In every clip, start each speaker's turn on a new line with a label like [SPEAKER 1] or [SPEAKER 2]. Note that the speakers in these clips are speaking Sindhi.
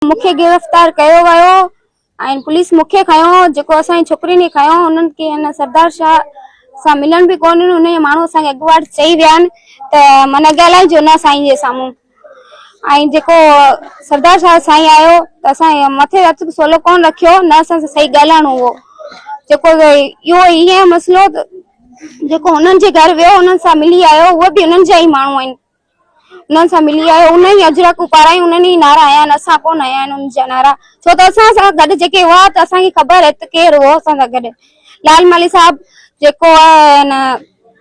[SPEAKER 1] مون کي گرفتار ڪيو ويو ۽ پوليس مون کي کنيو جيڪو اسان جي ڇوڪرين کي کنيو انهن کي هن سردار شاهه سان ملڻ به ڪونه ڏنو انهن جا ماڻهو اسان کي اڳواٽ چئي ويا آهن ته معنيٰ ڳالهائجو نه سائين جي سامهون ۽ جيڪو سردار شاهه سائين آيو ته اسان جي مٿي هٿ به سولو ڪونه رکيو نه اسان سان صحيح ڳالهائڻو هو جيڪو اهو ائين مسئلو جيڪو انهن جي گهر ويو انهن سان ملي آيو اهي به انهن جا ئي ماڻهو آهن انهن سان ملي آيو انهن ئي اجرڪون پارايون انهن ئي نعرا هنيا آهن اسان ڪونه هنيا آهن انهن جا نعرا ڇو ته اسان سان گڏ جيڪي هئا ته اسان کي خبر آهي ته ڪير هو اسان سان گڏ لال مالهي صاحب جيڪو آهي نه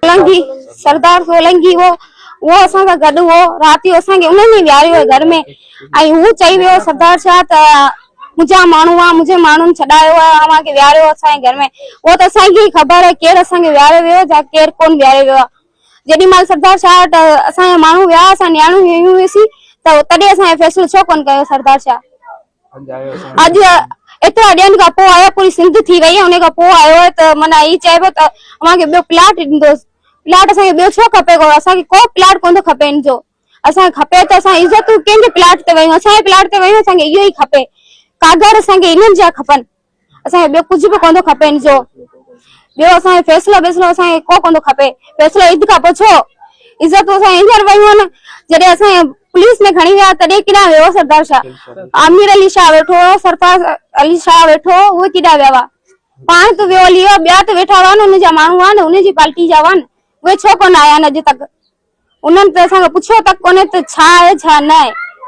[SPEAKER 1] سولنگي سردار سولنگي هو اهو اسان سان گڏ هو رات جو اسان کي انهن ئي ويهاريو هو گهر ۾ ۽ هو چئي ويو سردار شاهه ته منهنجا ماڻهو آ منهنجي ماڻهن ڇڏايو آهي اوهان کي ويهاريو اسان جي گهر ۾ اهو ته اسان کي خبر آهي ڪير اسان کي ويهاري ويو يا ڪير ڪونه ويهاري ويو آهي جيڏي مهل سردار شاهه وٽ اسان جا ماڻهو ويا اسان نياڻيون هيون هيوسين ته تڏهن اسان جو فيصلو ڇو ڪونه ڪيو سردار شاهه اڄ ايترا ڏينهن کان پوء آيو پوري سنڌ ٿي وئي ان کان پوء آيو آهي ته معنيٰ هي چئبو ته اوهان کي ٻيو پلاٽ ڏيندوس پلاٽ اسان کي ٻيو ڇو کپي اسان کي ڪو پلاٽ ڪونه ٿو کپي ان جو اسان کي کپي ته اسان عزتون ڪنهن جي پلاٽ تي ويون اسان جي پلاٽ تي ويون اسان کي اهو ئي کپي ڪاڳر اسان کي انهن جا کپن اسان کي ٻيو ڪجهه به ڪونه ٿو کپي ان جو ٻيو اسان کي فيصلو بيصلو اسان کي ڪو ڪونه ٿو کپي فيصلو عيد کان پوء ڇو عزتون اسان جي هينئر ويون آهن جڏهن اسان کي پوليس ۾ کڻي ويا تڏهن ڪيڏانهن ويو سردار شاهه عامر علي شاهه ويٺو هو سرفراز علي شاهه ويٺو هو اهي ڪيڏانهن ويا هئا پاڻ ته ويو هلي ويو ٻيا ته ويٺا هئا نه ان جا ماڻهو هئا نه ان جي پارٽي جا هئا نه اهي ڇو ڪونه آيا آهن اڄ تڪ انهن ته اسان کان پڇيو تڪ ڪونهي ته ڇا آهي ڇا نه آهي.